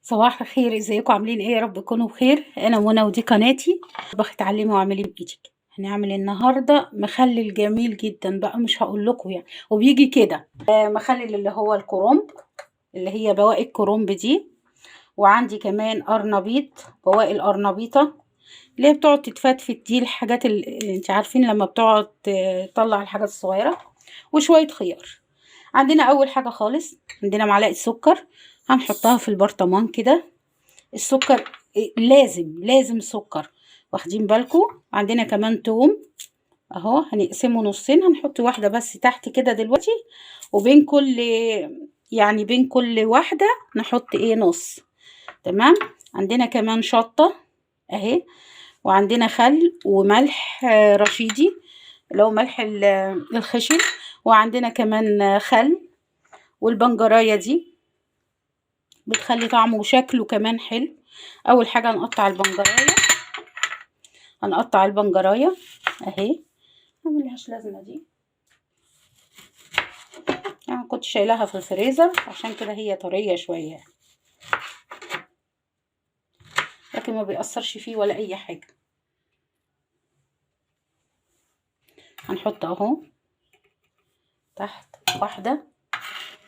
صباح الخير، ازيكم؟ عاملين ايه؟ يا رب تكونوا بخير. انا منى ودي قناتي طبخ اتعلمي واعملي بايدك. هنعمل النهارده مخلل جميل جدا بقى، مش هقول لكم يعني، وبيجي كده مخلل اللي هو الكرنب، اللي هي بواقي الكرنب دي، وعندي كمان قرنبيط، بواقي القرنبيطه اللي هي بتقعد تتفتفت دي، الحاجات اللي انت عارفين لما بتقعد تطلع الحاجات الصغيرة، وشوية خيار. عندنا اول حاجة خالص عندنا معلقه سكر هنحطها في البرطمان كده. السكر لازم سكر، واخدين بالكم. عندنا كمان توم اهو، هنقسمه نصين، هنحط واحدة بس تحت كده دلوقتي، وبين كل يعني بين كل واحدة نحط ايه نص. تمام. عندنا كمان شطه اهي، وعندنا خل وملح رشيدي اللي هو ملح الخشن، وعندنا كمان خل، والبنجرايه دي بتخلي طعمه وشكله كمان حلو. اول حاجة هنقطع البنجرايه، هنقطع البنجرايه اهي، ما لهاش لازمه دي، انا كنت شايلاها في الفريزر عشان كده هي طرية شوية، لكن ما بيأثرش فيه ولا اي حاجة. هنحط اهو تحت واحدة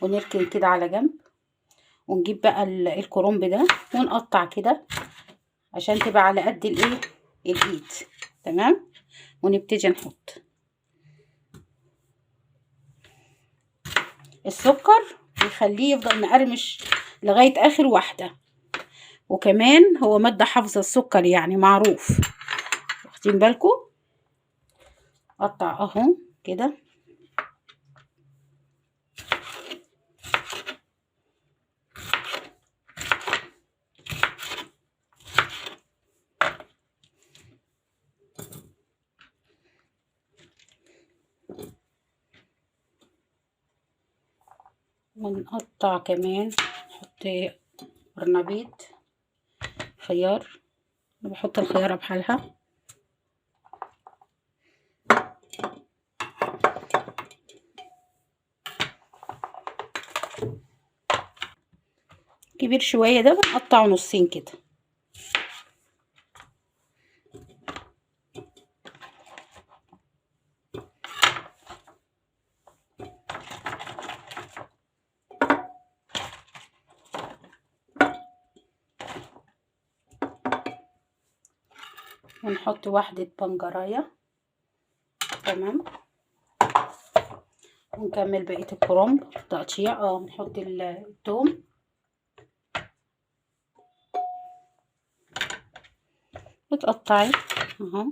ونركن كده على جنب، ونجيب بقى الكرنب ده ونقطع كده عشان تبقى على قد الايه الايد. تمام. ونبتدي نحط السكر، بيخليه يفضل مقرمش لغاية اخر واحدة، وكمان هو مادة حافظه السكر يعني معروف، واخدين بالكم. قطع اهو كده، ونقطع كمان، نحط قرنبيط، خيار، انا بحط الخيارة بحالها. كبير شوية ده بنقطعه نصين كده. ونحط واحدة بنجراية. تمام. ونكمل بقية الكرنب تقطيع. نحط الثوم، وتقطعي اهو.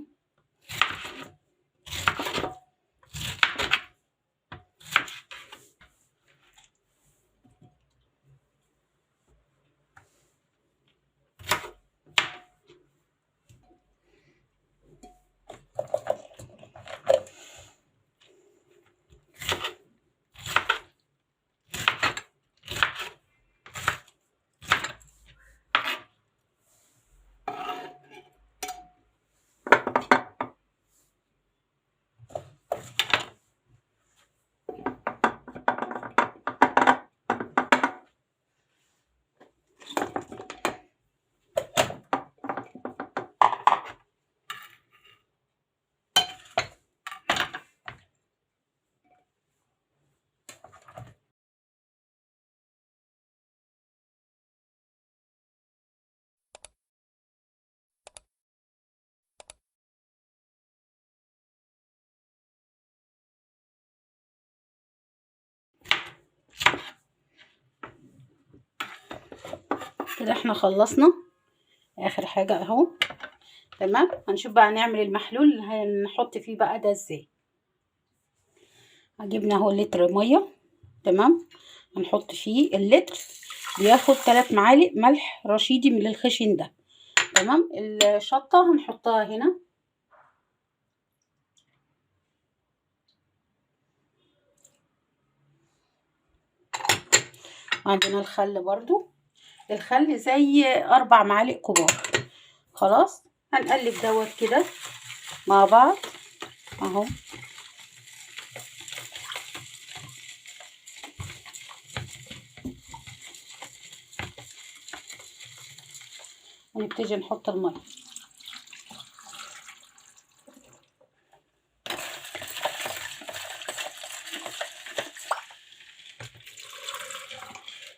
كده احنا خلصنا اخر حاجة اهو. تمام. هنشوف بقى نعمل المحلول اللي هنحط فيه بقى ده ازاي. جبنا اهو لتر مية. تمام. هنحط فيه اللتر، بياخد 3 معالق ملح رشيدي من الخشن ده. تمام. الشطه هنحطها هنا، وعندنا الخل برضو، الخل زي 4 معالق كبار. خلاص هنقلب دوت كده مع بعض اهو. ونبتدي نحط المية.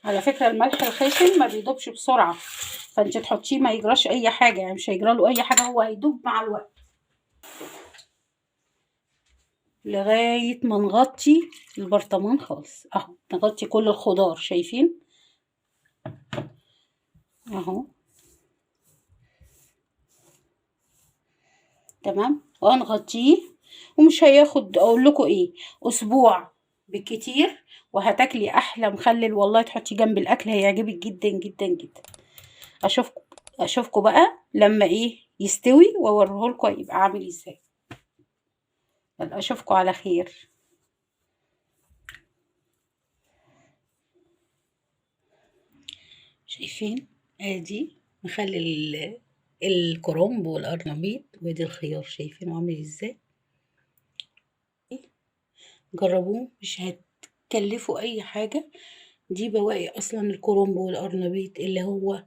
على فكرة الملح الخشن ما بيدوبش بسرعة، فانت تحطيه ما يجراش اي حاجة، يعني مش هيجراله اي حاجة، هو هيدوب مع الوقت لغاية ما نغطي البرطمان خالص اهو. نغطي كل الخضار، شايفين اهو. تمام، وهنغطيه، ومش هياخد اقول لكم ايه، اسبوع بالكتير، وهتاكلي احلى مخلل والله. تحطيه جنب الاكل هيعجبك جدا جدا جدا. اشوفكم بقى لما ايه يستوي واوريه لكم هيبقى عامل ازاي. يلا اشوفكم على خير. شايفين ادي مخلل الكرنب والقرنبيط، وادي الخيار، شايفينه عامل ازاي؟ جربوه، مش هتكلفوا اي حاجة. دي بواقي اصلا الكرنب والقرنبيط اللي هو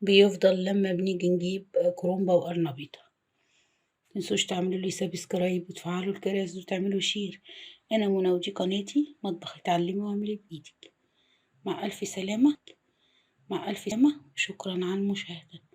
بيفضل لما بنيجي نجيب كرنبه وقرنبيطه. متنسوش تعملوا لي subscribe وتفعلوا الجرس وتعملوا share. انا منى ودي قناتي مطبخ اتعلمي واعملي بايدك. مع الف سلامه، مع الف سلامه، وشكرا على المشاهدة.